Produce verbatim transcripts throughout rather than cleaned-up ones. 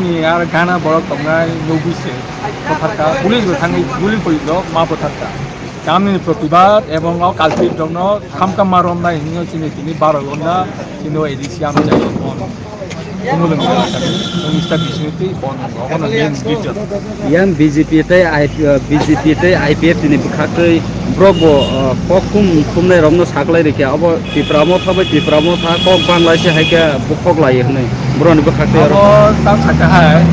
Ni ar gana borok tongnai nugwi se bwtharkha, police bo thangwi guli porido ma bwtharkha. Tamni protibad ebong o culprit rokno khamkam ma romnai hinwi chini tini baro gonna chini o A D C amchai bon. Kumulung Minister Bishniti bon obono main reason. Yang B J P tei I P, B J P tei I P F T ni bwkhaktwi borok bo, uh, kok kum kumnai rokno saklai rikya. Obo Tipra Motha bai Tipra Motha kok banglaisi hai khe bukhok lai hwnwi borokni bwkhaktwi oro. Abo tang sakha hai,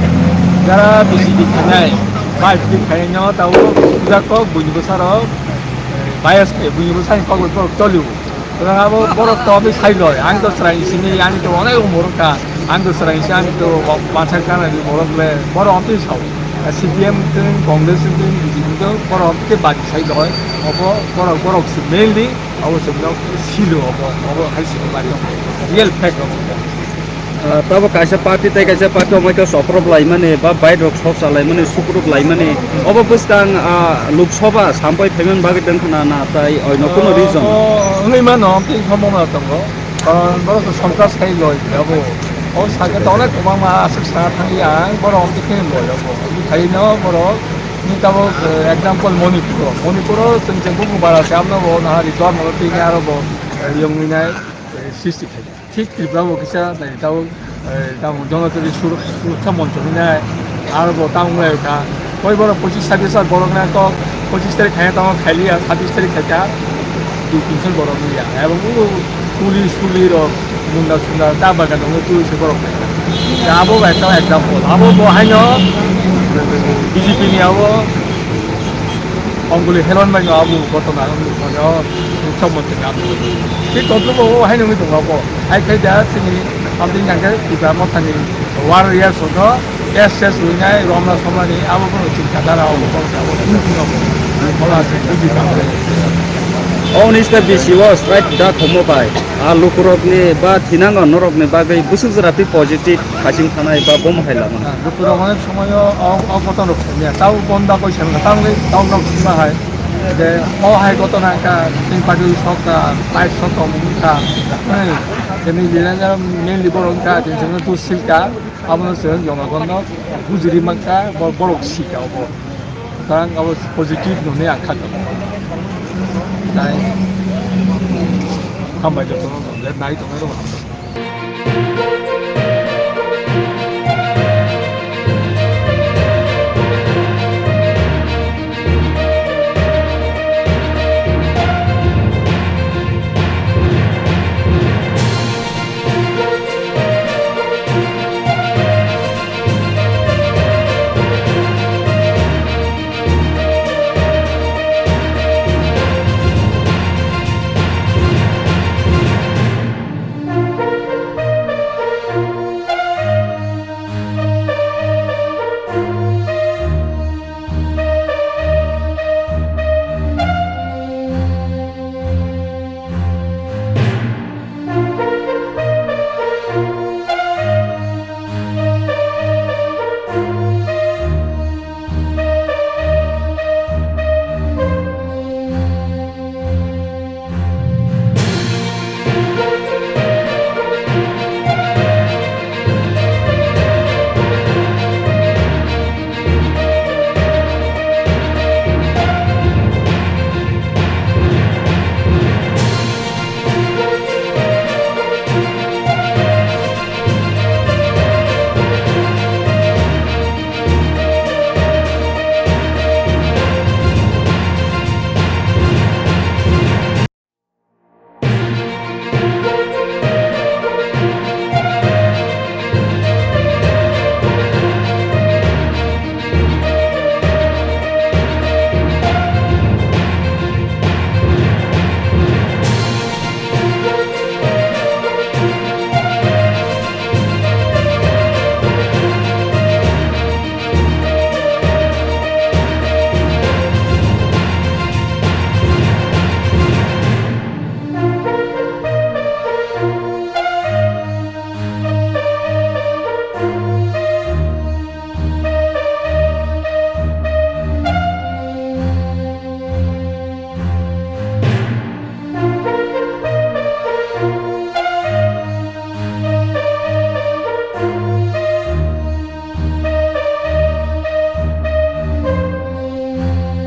jara B J P khainai, bai P F T khainaino tabuk puja kok buini bwsarok, bias khe buini bwsani kok bai borok cholio. Suprang abo borok to aboni sai loi, ang to chwrai sini, ani to onek umor kha, ang to chwrai sini, ani to mansa kana di borok le, borok amtwi sao. C P M teng, Congress teng, B J P teng, borok amtwi khe bari sai loi. Obo borok, borok se mainly, abo se borok silo obo, obo hai se bari obo. Real fact obo. Ah, tabo kaisa party tei kaisa party omai khe soprop laimani ba bike rok sok chalaimani, sukruk laimani. Obo bwskang, ah, Lok Sabha sampai phaimani bagwi tongkha na, na tai oino kuno reason? Ah, wngwi mano, tei sombhabona tongo. Karon borok to sontras khai loi abo. O saka to onek kwbangma aswk sana thangya ang, borok amtwi khe loi abo. Amtwi khaino borok ni tabuk, eh, example Manipur. Manipur o chwng chwng bumung bara se amno bo nahari dormo twi aro bo, eh, yongwi nai, eh, sisti khai. Thik Tripura bo kisa nai tabuk, eh, tabuk Janajati Suruk-, Surakha Moncho hinai, aro bo tabuk lai kha. Koi borok pochis sabis sak borok na kok, pochis tarik khai tabuk khailiya, sabis tarik khai kha, dui tin jon borok ya. Abo bo kuli suli rok, munda sunda, cha bagan rok twi se borok khai kha. Ya abo bai ekta example. Abo bo haino B J P ni abo Ongkuli Helon bai no abo gotona wngwi tongo, sumsok monthri ni abo. Tei tongo bo o haino wngwi tongo abo. Hai khai da chini amtwi hwnkhe Tipra Mothani warriors rokno S S winai romna somani abo bono chini kata rao abo chini tino bola se buji kamo. O unis ta bisi o strike da thomo bai. A lukurokni ba thinango norokni bagwi bwswk jora twi positive. Hasing thanai ba bom hai lama. Lukurok onek somoyo o, o kotor rok sanya. Tau bonda koi sen tang le tau nok sima hai. De o hai kotor na ka tin pagi sok ka, pipe sok ka, mung ka. Hai. Kemi lila na mainly borok ka tin sen tu sil ka. Abo no sen jona kono bujiri mang ka, bo-, borok si ka obo. Tang abo positive no ne akha. Dai. Hambai joto no le nai to no.